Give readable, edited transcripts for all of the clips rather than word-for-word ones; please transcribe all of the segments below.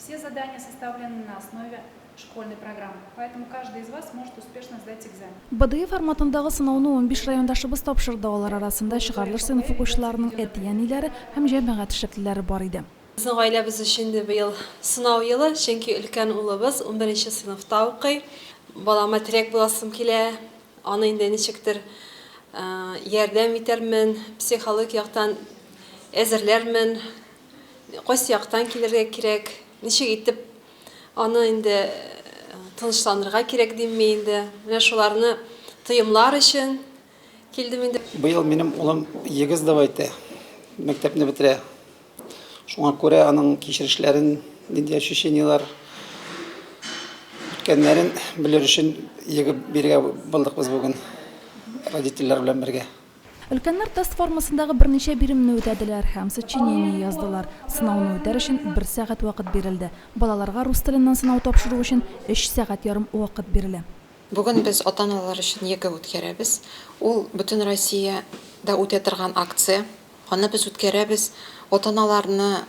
Все задания составлены на основе школьной программы, поэтому каждый из вас может успешно сдать экзамен. БДИ форматындагы сынауны 15 райондашыбыз тапшырды, алар арасында чыгарылыш сыйныф укучыларының әти-әниләре һәм җәмәгать эшлеклеләре бар иде. Безнең гаиләбез өчен инде быел сынау елы, чөнки өлкән улыбыз унберенче сыйныфта укый. Балама терәк буласым килә, аны инде ничектер ярдәм итәрмен, психологик яктан әзерләрмен, кайсы яктан килергә кирәк, ничек итеп аны инде тынычландырырга кирәк димме инде. Менә шуларны тоемлар өчен килдем инде. Быел минем улым ЕГЭ сдавать итә, мәктәпне бетерә. Шуңа күрә аның кичерешләрен, нинди ощущениеләр үткәннәрен белер өчен ЕГЭ бирергә булдык без бүген родительләр белән бергә. Өлкәннәр тест формасындагы берничә биремне үтәделәр һәм сочинение яздылар. Сынауны үтәр өчен бер сәгать вакыт бирелде. Балаларга рус теленнән сынау тапшыру өчен өч сәгать ярым вакыт бирелә. Бүген без ата-аналар өчен ЕГЭ үткәрәбез. Ул бөтен Россиядә үтә торган акция. Аны без үткәрәбез ата-аналарны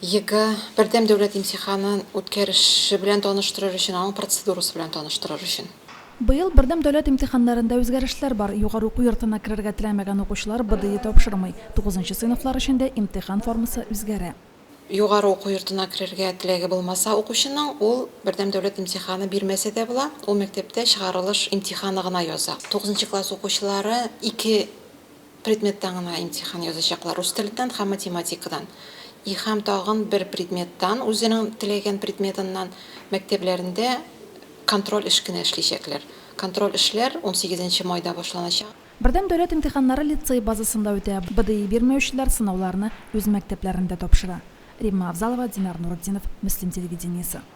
ЕГЭ, бердәм дәүләт имтиханын үткәреше белән таныштырыр өчен, аның процедурасы белән таныштырыр өчен. Быел бердәм дәүләт имтиханнарында үзгәрешләр бар. Югары уку йортына керергә теләмәгән укучылар БДИ тапшырмый. Тугызынчы сыйныфлар өчен дә имтихан формасы үзгәрә. Югары уку йортына керергә теләге булмаса укучының, ул бердәм дәүләт имтиханы бирмәсә дә була, ул мәктәптә чыгарылыш имтиханы гына яза. Тугызынчы класс укучылары ике предметтан гына имтихан язачаклар, рус теленнән һәм математикадан. И һәм тагын бер предметтан, үзенең теләгән предметыннан мәктәпләрендә контроль эш кенә эшличәкләр. Контроль эшләр унсигезенче майда башланачак. Бердәм дәүләт имтиханнары лицей базасында үтә. БДИ бирмәүчеләр сынауларны үз мәктәпләрендә тапшыра. Римма Авзалова, Динар Нуретдинов, Мөслим телевидениесе.